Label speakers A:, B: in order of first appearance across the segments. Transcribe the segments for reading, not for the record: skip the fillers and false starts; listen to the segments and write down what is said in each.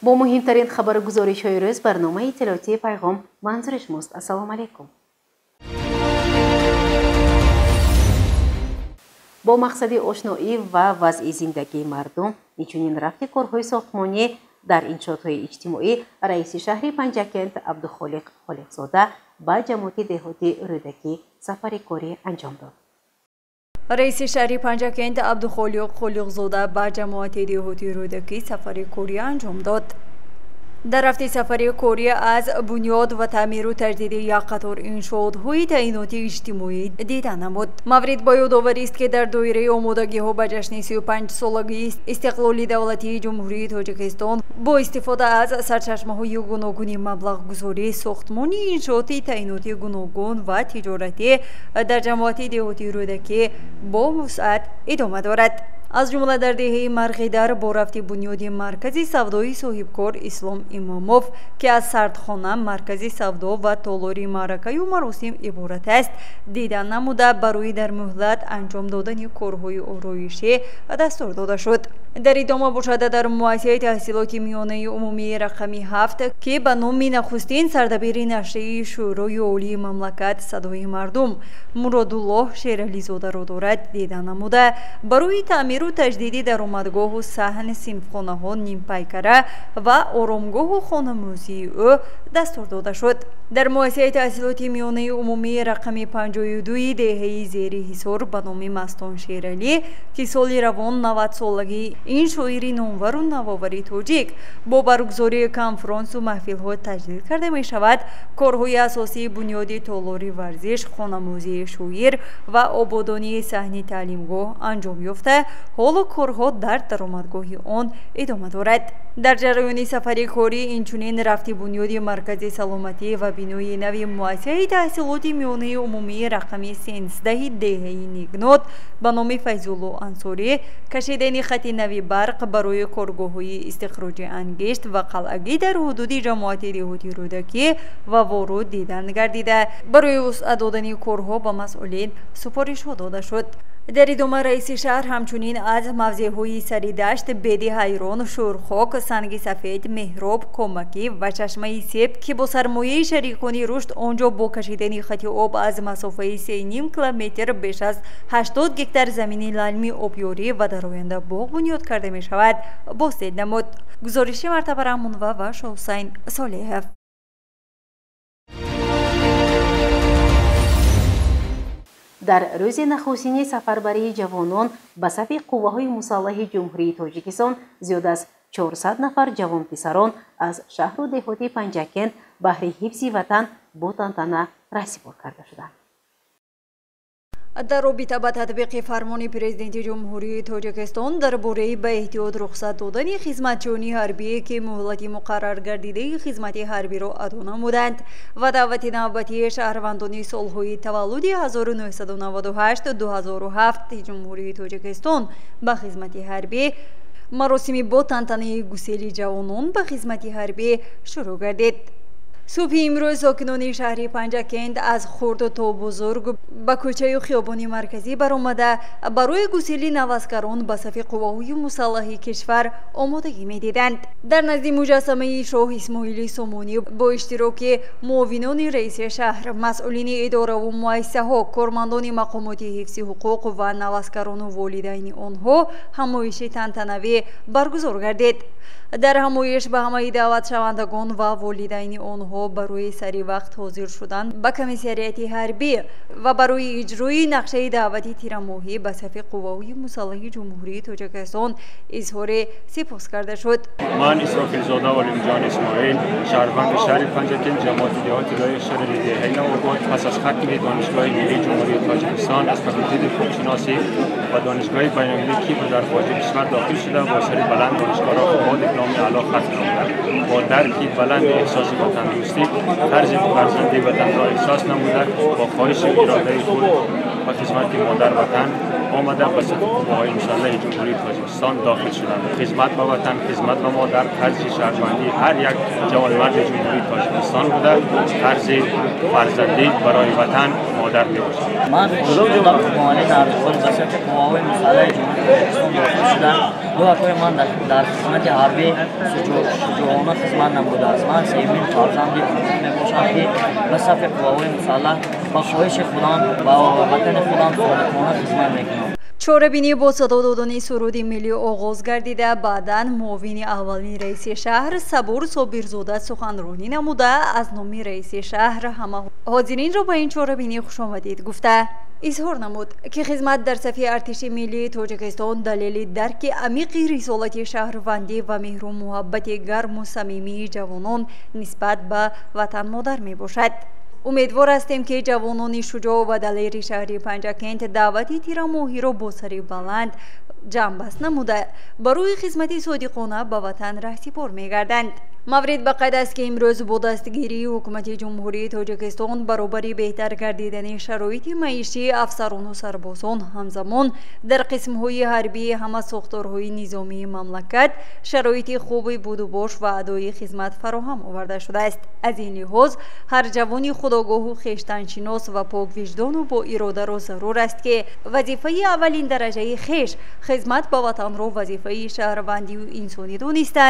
A: Бо муҳимтарин хабару гузоришҳои рӯз барномаи иттилоотии Пайғом манзури шумост. Ассалому алайкум. Бо мақсади ошноӣ ва вазъи зиндагии мардум, инчунин рафти корҳои сохтмонӣ дар иншоотҳои иҷтимоӣ, раиси шаҳри Панҷакент Абдухолиқ Холиқзода ба ҷамоати деҳоти Рӯдакӣ сафари корӣ анҷом дод.
B: Раиси шаҳри Панҷакент Абдухолиқ Холиқзода ба ҷамоати деҳоти Рӯдакӣ сафари корӣ анҷом дод. Дар рафти сафари корӣ аз бунёд ва таъмиру таҷдиди як қатор иншоотҳои таъиноти иҷтимоӣ дида намуд. Маврид ба ёдоварист, ки дар доираи омодагиҳо ба ҷашни 35-солагии истиқлоли давлатии Ҷумҳурии Тоҷикистон бо истифода аз сарчашмаҳои гуногуни маблағгузорӣ, сохтмони иншооти таъиноти гуногун ва тиҷоратӣ дар ҷамоати деҳоти Рӯдакӣ бо вусъат идома дорад. Аз ҷумла дар деҳаи Марғидар бо рафти бунёди маркази савдои соҳибкор Ислом Имомов, ки аз сардхона, маркази савдо ва толори маъракаю маросим иборат аст, дида намуда барои дар муҳлат анҷом додани корҳои ороишӣ дастур дода шуд. Дар идома бошада дар муассисаи таҳсилоти миёнаи умумии рақами 7, ки ба номи нахустин сардабири нашрияи Шӯрои Олии мамлакат «Садои мардум» Муродуллоҳ Шерализодаро дорад, дида намуда барои таъмиру таҷдиди даромадгоҳу саҳни синфхонаҳо, нимпайкара ва оромгоҳу хонамӯзии ӯ дастур дода шуд. Дар муассисаи таҳсилоти миёнаи умумии рақами 52 деҳаи Зери Ҳисор ба номи Мастон Шералӣ, ки соли равон 90-солагии ин шоири номвару навовари тоҷик бо баргузории конфронсу маҳфилҳо таҷлил карда мешавад, корҳои асосии бунёди толори варзиш, хонамӯзии шоир ва ободонии саҳни таълимгоҳ анҷом ёфта, ҳоло корҳо дар даромадгоҳи он идома дорад. Дар ҷараёни сафари корӣ инчунин рафти бунёди маркази саломатӣ ва бинои нави муассисаи таҳсилоти миёнаи умумии рақами 13 деҳаи Нигнот ба номи Файзулло Ансорӣ, кашидани хати нави барқ барои коргоҳҳои истихроҷи ангишт ва қалъагӣ дар ҳудуди ҷамоати деҳоти Рӯдакӣ ва Воруд дидан гардида, барои вусъат додани корҳо ба масъулин супоришҳо дода шуд. Дар идома раиси шаҳр ҳамчунин аз мавзеъҳои Саридашт, Беди Ҳайрон, Шӯрхок, Санги Сафед, Меҳроб, Комакӣ ва Чашмаи Себ, ки бо сармояи шарикони рушд он ҷо бо кашидани хати об аз масофаи 3,5 километр беш аз 80 гектар замини лалми обёрӣ ва дар оянда боғ бунёд карда мешавад, боздид намуд. Гузориши Мартаба Раҳмонова ва Шоҳусайн Солеҳов.
A: Дар рӯзи нахустини сафарбарии ҷавонон ба сафи қувваҳои мусаллаҳи Ҷумҳурии Тоҷикистон зиёд аз 400 нафар ҷавонписарон аз шаҳру деҳоти Панҷакент баҳри ҳифзи ватан бо тантана раҳсипор карда шуданд.
B: Дар робита ба татбиқи фармони Президенти Ҷумҳурии Тоҷикистон дар бораи ба эҳтиёт рухсат додани хизматчиёни ҳарбие, ки муҳлати муқаррар гардидаи хизмати ҳарбиро адо намуданд, ва даъвати навбатии шаҳрвандони солҳои таваллуди 1998-2007 Ҷумҳурии Тоҷикистон ба хизмати ҳарбӣ, маросими бо тантанаи гусели ҷавонон ба хизмати ҳарбӣ шурӯъ гардид. Субҳи имрӯз сокинони шаҳри Панҷакент аз хурд то бузург ба кӯчаю хиёбони марказӣ баромада барои гусели наваскарон ба сафи қувваҳои мусаллаҳи кишвар омодагӣ медиданд. Дар назди муҷассамаи шоҳ Исмоили Сомонӣ бо иштироки муовинони раиси шаҳр, масъулини идораву муассисаҳо, кормандони мақомоти ҳифзи ҳуқуқ ва наваскарону волидайни онҳо ҳамоиши тантанавӣ баргузор гардид. Дар ҳамоиш ба ҳамаи даъватшавандагон ва волидайни онҳо барои сари вақт ҳозир шудан ба комиссариати ҳарбӣ ва барои иҷрои нақшаи даъвати тирамоҳӣ ба сафи қувваҳои мусаллаҳи Ҷумҳурии Тоҷикистон изҳори сипос карда шуд.
C: Ман Исрофилзода Олимҷон Исмоил, шаҳрванди шаҳри Панҷакент, ҷамоати деҳоти лоиқ шаҳри деҳаи Навобод, пас аз хатми Донишгоҳи миллии Ҷумҳурии Тоҷикистон аз факултети ҳуқуқшиносӣ ва Донишгоҳи байналмилалии Кипр дар хориҷи кишвар дохил шуда, бо сари баланд донишгоҳро бо дипломи аъло хатм намудам. Бо дарки баланди эҳсоси ватандӯстӣ, тарзи фарзанди ватанро эҳсос намуда, бо хоҳишу иродаи худ ба хизмати модар ватан омада ба сафи қувваҳои мусаллаҳи Ҷумҳурии Тоҷикистон дохил шудам. Хизмат ба ватан, хизмат ба модар тарзи шаҳрвандии ҳар як ҷавонмарди Ҷумҳурии Тоҷикистон буда, тарзи фарзандӣ барои ватан модар мебошад.
D: Ман Хуршед Қурбонали Нарзуғул ба сафи қувваҳои мусаллаҳи Ҷумҳурии Тоҷикистон дохил шуданд. Ду акои ман дар хизмати ҳарбӣ шуҷоона хизмат намудааст. Ман сеюмин фарзанди мебошам, ки ба сафи қувваҳои мусаллаҳ ба хоҳиши худам ба ватани худам содиқона хизмат мекунам.
B: Чорабинӣ бо садо додани суруди миллӣ оғоз гардида, баъдан муовини аввалини раиси шаҳр Сабур Собирзода суханронӣ намуда, аз номи раиси шаҳр ҳама ҳозиринро ба ин чорабинӣ хушомадид гуфта, изҳор намуд, ки хизмат дар сафи артиши миллии Тоҷикистон далели дарки амиқи рисолати шаҳрвандӣ ва меҳру муҳаббати гарму самимии ҷавонон нисбат ба ватанмодар мебошад. Умедвор ҳастем, ки ҷавонони шуҷоъ ва далери шаҳри Панҷакент даъвати тирамоҳиро бо сари баланд ҷамъбаст намуда, барои хизмати содиқона ба ватан раҳсипор мегарданд. Маврид ба қайд аст, ки имрӯз бо дастгирии ҳукумати Ҷумҳурии Тоҷикистон баробари беҳтар гардидани шароити маишии афсарону сарбозон, ҳамзамон дар қисмҳои ҳарбии ҳама сохторҳои низомии мамлакат шароити хуби будубош ва адои хизмат фароҳам оварда шудааст. Аз ин лиҳоз ҳар ҷавони худогоҳу хештаншинос ва поквиҷдону бо иродаро зарур аст, ки вазифаи аввалин дараҷаи хеш хизмат ба ватанро вазифаи шаҳрвандию инсонӣ дониста,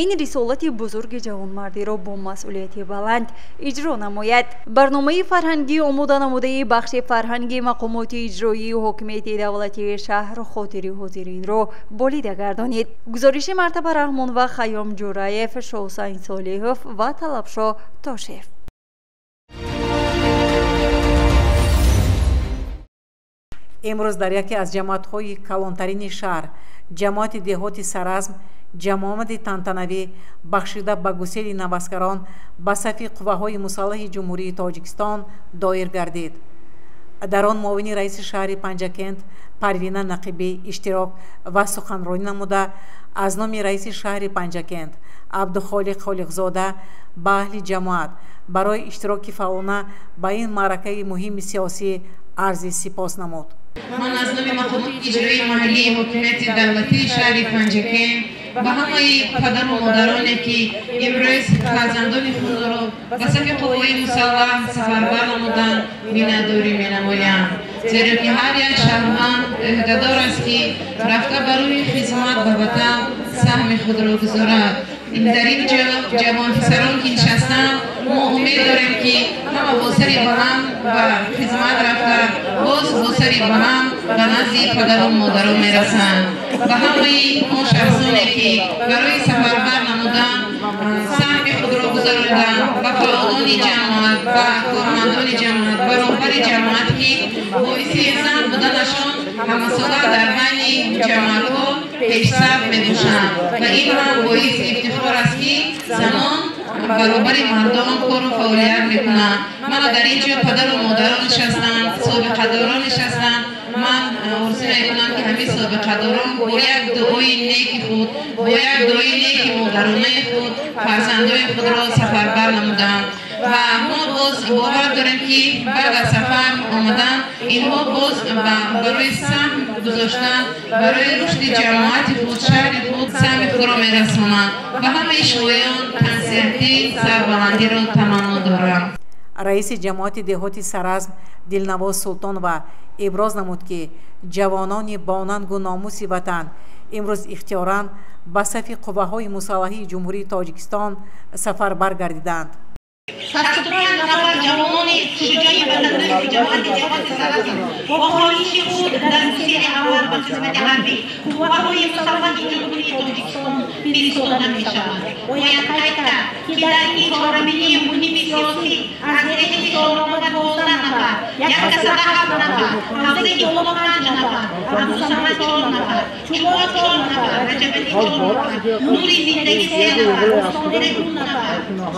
B: ин рисолати бузурги ҷавонмардиро бо масъулияти баланд иҷро намояд. Барномаи фарҳангӣ омода намудаи бахши фарҳанги мақомоти иҷроии ҳокимияти давлатии шаҳр хотири ҳозиринро болида гардонид. Гузориши Мартаба Раҳмон ва Хайём Ҷураев, Шоҳусайн Солиҳов ва Талабшоҳ Тошев.
E: Имрӯз дар яке аз ҷамоатҳои калонтарини шаҳр, ҷамоати деҳоти Саразм, ҷамоати тантанавӣ бахшида ба гусели наваскарон ба сафи қувваҳои мусаллаҳи Ҷумҳурии Тоҷикистон доир гардид. Дар он муовини раиси шаҳри Панҷакент Парвина Нақибӣ иштирок ва суханронӣ намуда, аз номи раиси шаҳри Панҷакент Абдухолиқ Холиқзода ба аҳли ҷамоат барои иштироки фаъолона ба ин маъракаи муҳими сиёсӣ арзи сипос намуд.
F: Ман аз номи мақомоти иҷроии маҳаллии ҳокимияти давлатии шаҳри Панҷакент ба ҳамаи падару модароне, ки имрӯз фарзандони худро ба сафи қувваҳои мусаллаҳ сафарбар намуданд, миннатдорӣ менамоям. Зеро ки ҳар як шаҳрванд ӯҳдадор аст, ки рафта барои хизмат ба ватан саҳми худро гузорад. Дар ин ҷо ҷавонписарон ки нишастанд, мо умед дорем, ки ҳама бо сари баланд ба хизмат рафта, боз бо сари баланд ба назди падару модарон мерасанд. Ба ҳамаи он шахсоне, ки барои сафарбар намудан саҳми худро гузаронданд, ба фаъолони ҷамоат, ба кормандони ҷамоат, ба роҳбари ҷамоат, ки боиси зан буданашон ҳамасола дар байни ҷамоатҳо пешсаф мебошанд. Ва ин ҳам боиси ифтихор аст, ки занон баробари мардон кору фаъолият мекунанд. Мана дар ин ҷо падару модарон нишастанд, собиқадорон нишастанд. Ман орзу мекунам, ки ҳамин собиқадорон бо як дуои неки худ, бо як дуои неки модаронаи худ фарзандои худро сафарбар намуданд. Ва мо боз бовар дорем, ки баъд аз сафар омадан инҳо боз барои саҳм гузоштан барои рушди ҷамоати худ, шаҳри худ саҳми худро мерасонанд. Ба ҳамаи шумоён тансиҳатӣ, сарбаландиро таманно дорам.
E: Раиси ҷамоати деҳоти Саразм Дилнавоз Султонова иброз намуд, ки ҷавонони бонангу номуси ватан имрӯз ихтиёран ба сафи қувваҳои мусаллаҳии Ҷумҳурии Тоҷикистон сафарбар гардиданд.
F: 65 нафар ҷавонони шуҷои ватандӯсти ҷамоати деҳоти Саразм бо хоҳиши худ дар гусели аввал ба хизмати ҳарбӣ қувваҳои мусаллаҳи Ҷумҳурии Тоҷикистон фиристода мешаванд. Бояд қайд кард, ки дар ин чорабинии муҳими сиёсӣ аз деҳи Шоҳроба 12 нафар, 107 нафар, ҳавзаи Боло 5 нафар, Абдусамад 4 нафар, Чумол 4 нафар, Раҷабали 4 нафар, Нури Зиндагӣ 3 нафар, Остонаи 2 нафар,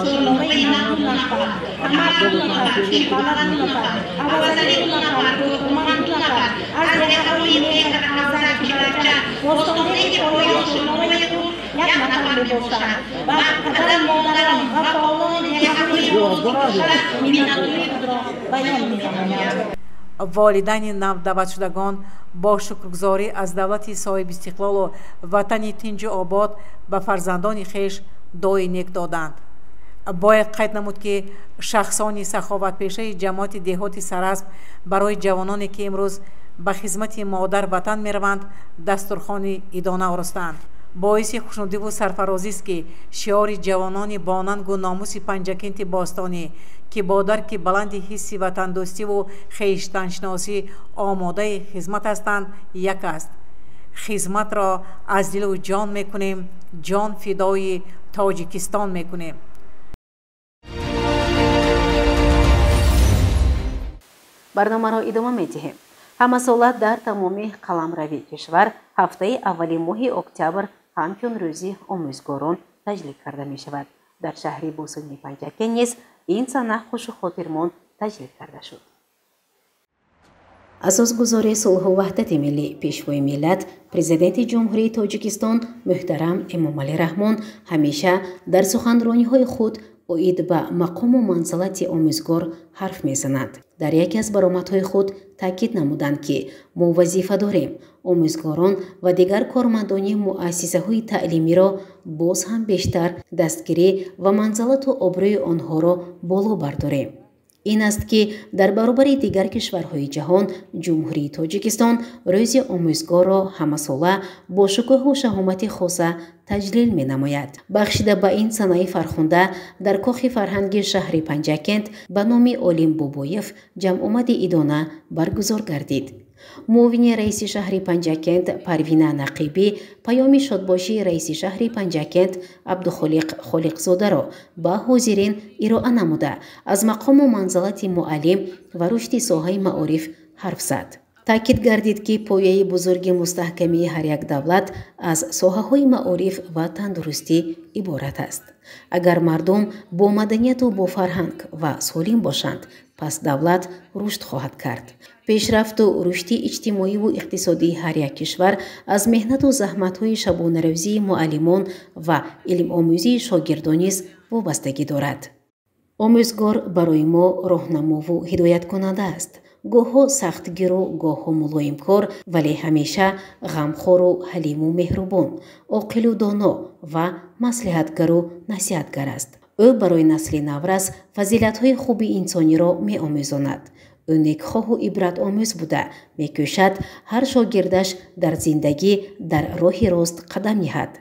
F: Шоҳномаи Нав 2 нафар, Қамар 2 нафар, Ширқала 2 нафар, Авазали 2 нафар, Кӯҳуман 2 нафар, аз деҳаҳои Меҳр, Ҳавза, Кибарча, Остонаи Поён, Шоҳномаи Худ 1 нафар мебошад. Ба падару модарон ва фаъолони деҳаҳои ҳозиршуда миннатдории худро баён менамоям.
E: Волидайни навдаъватшудагон бо шукргузорӣ аз давлати соҳибистиқлолу ватани тинҷу обод ба фарзандони хеш дуои нек доданд. Бояд қайд намуд, ки шахсони саховатпешаи ҷамоати деҳоти Саразм барои ҷавононе, ки имрӯз ба хизмати модар ватан мераванд, дастурхони идона оростанд. Боиси хушнудиву сарфарозист, ки шиори ҷавонони бонангу номуси Панҷакенти бостонӣ, ки бо дарки баланди ҳисси ватандӯстиву хештаншиносӣ омодаи хизмат ҳастанд, як аст: хизматро аз дилу ҷон мекунем, ҷон фидои Тоҷикистон мекунем.
A: Барномаро идома медиҳем. Ҳамасола дар тамоми қаламрави кишвар ҳафтаи аввали моҳи октябр ҳамчун рӯзи омӯзгорон таҷлил карда мешавад. Дар шаҳри бостонии Панҷакент низ ин сана хушу хотирмон таҷлил карда шуд. Асосгузори сулҳу ваҳдати миллӣ, Пешвои миллат, Президенти Ҷумҳурии Тоҷикистон муҳтарам Эмомалӣ Раҳмон ҳамеша дар суханрониҳои худ оид ба мақому манзалати омӯзгор ҳарф мезанад. Дар яке аз баромадҳои худ таъкид намуданд, ки мо вазифа дорем омӯзгорон ва дигар кормандони муассисаҳои таълимиро боз ҳам бештар дастгирӣ ва манзалату обрӯи онҳоро боло бардорем. Ин аст, ки дар баробари дигар кишварҳои ҷаҳон Ҷумҳурии Тоҷикистон рӯзи омӯзгорро ҳамасола бо шукӯҳу шаҳомати хоса таҷлил менамояд. Бахшида ба ин санаи фархунда дар кохи фарҳанги шаҳри Панҷакент ба номи Олим Бобоев ҷамъомади идона баргузор гардид. Муовини раиси шаҳри Панҷакент Парвина Нақибӣ паёми шодбошии раиси шаҳри Панҷакент Абдухолиқ Холиқзодаро ба ҳозирин ироа намуда, аз мақому манзалати муаллим ва рушди соҳаи маориф ҳарф зад. Таъкид гардид, ки пояи бузурги мустаҳкамии ҳар як давлат аз соҳаҳои маориф ва тандурустӣ иборат аст. Агар мардум бо маданияту бо фарҳанг ва солим бошанд, пас давлат рушд хоҳад кард. Пешрафту рушди иҷтимоиву иқтисодии ҳар як кишвар аз меҳнату заҳматҳои шабонарӯзии муаллимон ва илмомӯзии шогирдон низ вобастагӣ дорад. Омӯзгор барои мо роҳнамову ҳидояткунанда аст. Гоҳҳо сахтгиру гоҳҳо мулоимкор, вале ҳамеша ғамхору ҳалиму меҳрубон, оқилу доно ва маслиҳатгару насиҳатгар аст. Ӯ барои насли наврас фазилатҳои хуби инсониро меомӯзонад. Ӯ некхоҳу ибратомӯз буда мекӯшад ҳар шогирдаш дар зиндагӣ дар роҳи рост қадам ниҳад.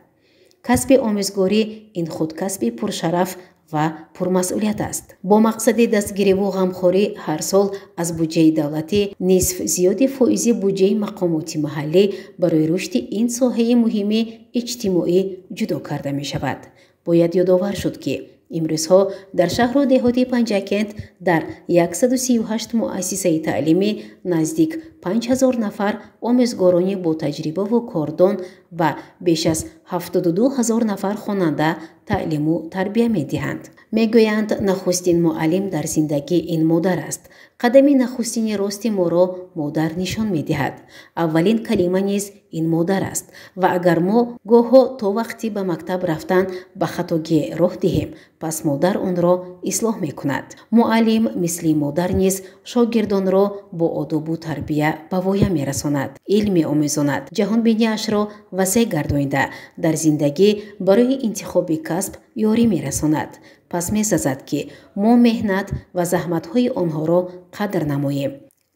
A: Касби омӯзгорӣ ин худ касби пуршараф ва пурмасъулият аст. Бо мақсади дастгириву ғамхорӣ ҳар сол аз буҷаи давлатӣ нисф зиёди фоизи буҷаи мақомоти маҳаллӣ барои рушди ин соҳаи муҳими иҷтимоӣ ҷудо карда мешавад. Бояд ёдовар шуд, ки имрӯзҳо дар шаҳру деҳоти Панҷакент дар 138 муассисаи таълимӣ наздик 5000 нафар омӯзгорони ботаҷрибаву кордон ва беш аз 72 ҳазор нафар хонанда таълиму тарбия медиҳанд. Мегӯянд, нахустин муаллим дар зиндагӣ ин модар аст. Қадами нахустини рости моро модар нишон медиҳад. Аввалин калима низ ин модар аст ва агар мо гоҳҳо то вақти ба мактаб рафтан ба хатогӣ роҳ диҳем, пас модар онро ислоҳ мекунад. Муаллим мисли модар низ шогирдонро бо одобу тарбия ба воя мерасонад, илм меомӯзонад, ҷаҳонбиниашро васеъ гардонида дар зиндагӣ барои интихоби касб ёрӣ мерасонад. Пас месазад, ки мо меҳнат ва заҳматҳои онҳоро қадр намоем,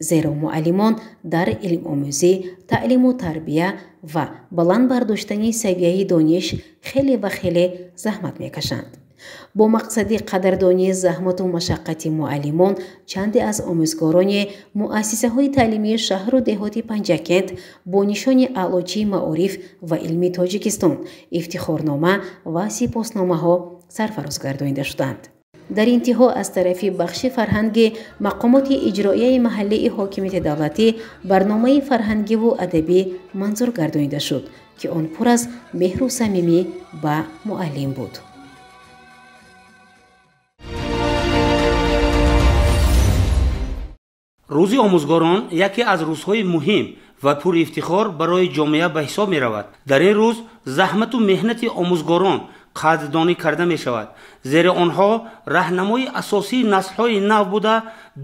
A: зеро муаллимон дар илмомӯзӣ, таълиму тарбия ва баланд бардоштани савияи дониш хеле ва хеле заҳмат мекашанд. Бо мақсади қадрдонии заҳмату машаққати муаллимон чанде аз омӯзгорони муассисаҳои таълимии шаҳру деҳоти Панҷакент бо нишони Аълочии маориф ва илми Тоҷикистон, ифтихорнома ва сипосномаҳо сарфароз гардонида шуданд. Дар интиҳо аз тарафи бахши фарҳанги мақомоти иҷроияи маҳаллии ҳокимияти давлатӣ барномаи фарҳангиву адабӣ манзур гардонида шуд, ки он пур аз меҳру самимӣ ба муаллим буд.
G: Рӯзи омӯзгорон яке аз рӯзҳои муҳим ва пурифтихор барои ҷомеа ба ҳисоб меравад. Дар ин рӯз заҳмату меҳнати омӯзгорон қадрдонӣ карда мешавад, зеро онҳо раҳнамои асосии наслҳои нав буда,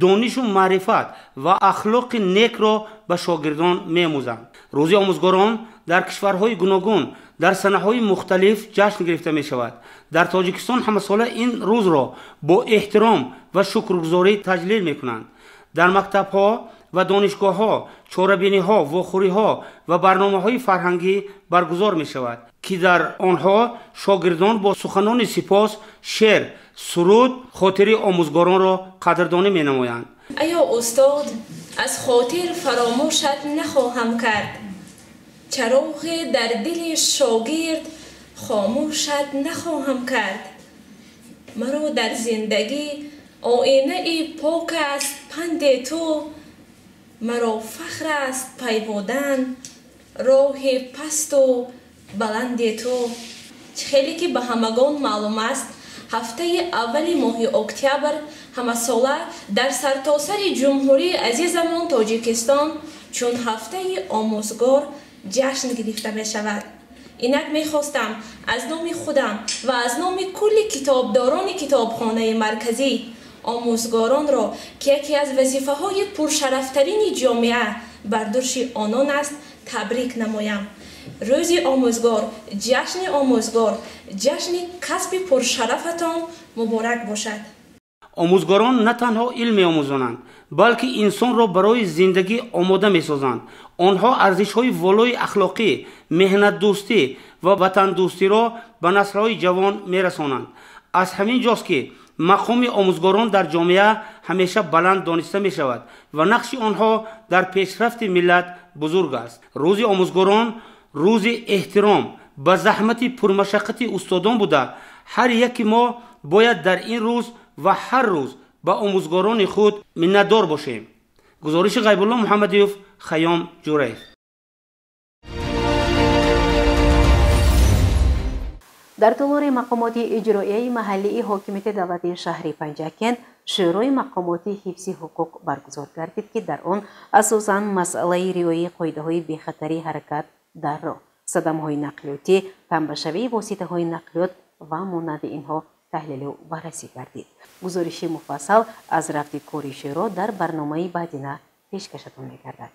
G: донишу маърифат ва ахлоқи некро ба шогирдон меомӯзанд. Рӯзи омӯзгорон дар кишварҳои гуногун дар санаҳои мухталиф ҷашн гирифта мешавад. Дар Тоҷикистон ҳамасола ин рӯзро бо эҳтиром ва шукргузорӣ таҷлил мекунанд. Дар мактабҳо ва донишгоҳҳо чорабиниҳо, вохӯриҳо ва барномаҳои фарҳангӣ баргузор мешавад, ки дар онҳо шогирдон бо суханони сипос, шеър, суруд хотири омӯзгоронро қадрдонӣ менамоянд.
H: Аё устод, аз хотир фаромӯшат нахоҳам кард, чароғе дар дили шогирд хомӯшат нахоҳам кард. Маро дар зиндагӣ оинаи пок аст панди ту, маро фахр аст пайводан роҳи пасту баланди ту. Хеле ки ба ҳамагон маълум аст, ҳафтаи аввали моҳи октябр ҳамасола дар сартосари ҷумҳурии азизамон Тоҷикистон чун ҳафтаи омӯзгор ҷашн гирифта мешавад. Инак мехостам аз номи худам ва аз номи кулли китобдорони китобхонаи марказӣ омӯзгоронро, ки яке аз вазифаҳои пуршарафтарини ҷомеа бар дӯши онон аст, табрик намоям. Рӯзи омӯзгор, ҷашни омӯзгор, ҷашни касби пуршарафатон муборак бошад.
G: Омӯзгорон на танҳо илм меомӯзонанд, балки инсонро барои зиндагӣ омода месозанд. Онҳо арзишҳои волои ахлоқӣ, меҳнатдӯстӣ ва ватандӯстиро ба наслҳои ҷавон мерасонанд. Аз ҳамин ҷост, ки мақоми омӯзгорон дар ҷомеа ҳамеша баланд дониста мешавад ва нақши онҳо дар пешрафти миллат бузург аст. Рӯзи омӯзгорон рӯзи эҳтиром ба заҳмати пурмашаққати устодон буда, ҳар яки мо бояд дар ин рӯз ва ҳар рӯз ба омӯзгорони худ миннатдор бошем. Гузориши Ғайбулло Муҳаммадиев, Хайём Ҷураев.
A: Дар толори мақомоти иҷроияи маҳаллии ҳокимияти давлатии шаҳри Панҷакент Шӯрои мақомоти ҳифзи ҳуқуқ баргузор гардид, ки дар он асосан масъалаи риояи қоидаҳои бехатарии ҳаракат дар роҳ, садамаҳои нақлиётӣ, тамбашавии воситаҳои нақлиёт ва монанди инҳо таҳлилу баррасӣ гардид. Гузориши муфассал аз рафти кори шӯро дар барномаи баъдина пешкашатон мегардад.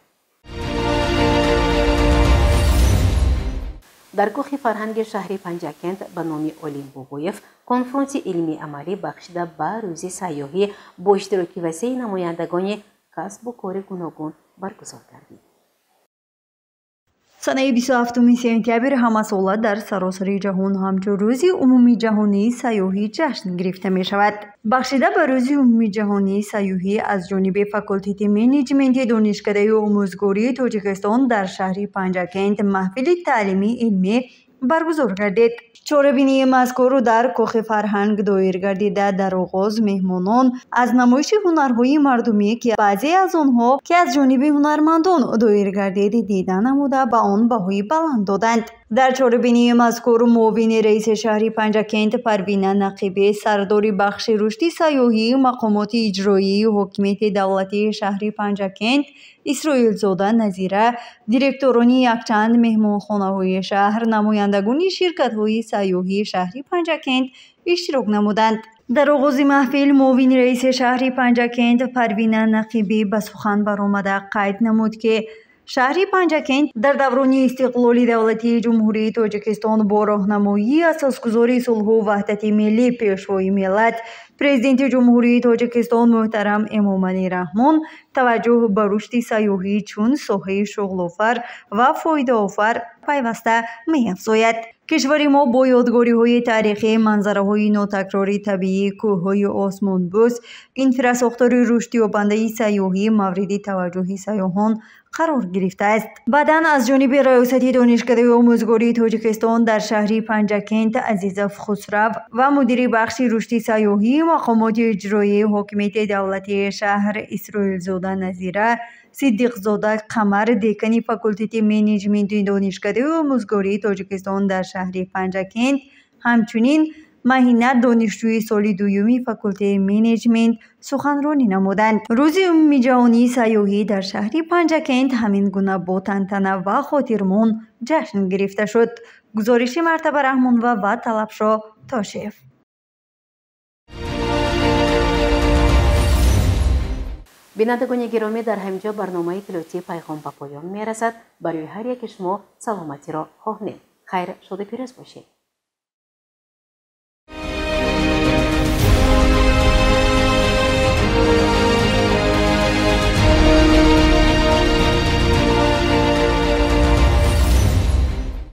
A: Дар кӯхи фарҳанги шаҳри Панҷакент ба номи Олим Бобоев конфронси илмии амалӣ бахшида ба рӯзи сайёҳӣ бо иштироки васеи намояндагони касбу кори гуногун баргузор гардид.
B: Санаи 27 сентябр ҳамасола дар саросари ҷаҳон ҳамчун рӯзи умумиҷаҳонии сайёҳӣ ҷашн гирифта мешавад. Бахшида ба рӯзи умумиҷаҳонии сайёҳӣ аз ҷониби факултети менеҷменти Донишкадаи омӯзгории Тоҷикистон дар шаҳри Панҷакент маҳфили таълимии илмӣ баргузор гардид. Чорабинии мазкурро дар кохи фарҳанг доир гардида, дар оғоз меҳмонон аз намоиши ҳунарҳои мардумӣ, ки баъзе аз онҳо ки аз ҷониби ҳунармандон доир гардид, дида намуда ба он баҳои баланд доданд. Дар чорабинии мазкур муовини раиси шаҳри Панҷакент Парвина Нақибӣ, сардори бахши рушди сайёҳии мақомоти иҷроии ҳокимияти давлатии шаҳри Панҷакент Исроилзода Назира, директорони якчанд меҳмонхонаҳои шаҳр, намояндагони ширкатҳои сайёҳии шаҳри Панҷакент иштирок намуданд. Дар оғози маҳфил муовини раиси шаҳри Панҷакент Парвина Нақибӣ ба сухан баромада қайд намуд, ки шаҳри Панҷакент дар даврони истиқлоли давлатии Ҷумҳурии Тоҷикистон бо роҳнамоии асосгузори сулҳу ваҳдати миллӣ, Пешвои миллат, Президенти Ҷумҳурии Тоҷикистон муҳтарам Эмомалӣ Раҳмон таваҷҷӯҳ ба рушди сайёҳӣ чун соҳаи шуғлофар ва фоидаовар пайваста меафзояд. Кишвари мо бо ёдгориҳои таърихӣ, манзараҳои нотакрори табиӣ, кӯҳҳои осмонбӯс, инфрасохтори рушдёбандаи сайёҳӣ мавриди таваҷҷӯҳи сайёҳон қарор гирифтааст. Баъдан аз ҷониби раёсати Донишкадаи омӯзгории Тоҷикистон дар шаҳри Панҷакент Азизов Хусрав ва мудири бахши рушди сайёҳии мақомоти иҷроияи ҳокимияти давлатии шаҳр Исроилзода Назира, Сиддиқзода Қамар, декани факултети менеҷменти Донишкадаи омӯзгории Тоҷикистон дар шаҳри Панҷакент, ҳамчунин Маҳина, донишҷӯи соли дуюми факултети менеҷмент суханронӣ намуданд. Рӯзи умумиҷаҳонии сайёҳӣ дар шаҳри Панҷакент ҳамин гуна бо тантана ва хотирмон ҷашн гирифта шуд. Гузориши Мартаба Раҳмонова ва Талабшо Тошев.
A: Бинандагони гиромӣ, дар ҳамин ҷо барномаи иттилоотии Пайғом ба поён мерасад. Барои ҳар яки шумо саломатиро хоҳем. Хайр, шоду пирӯз бошед.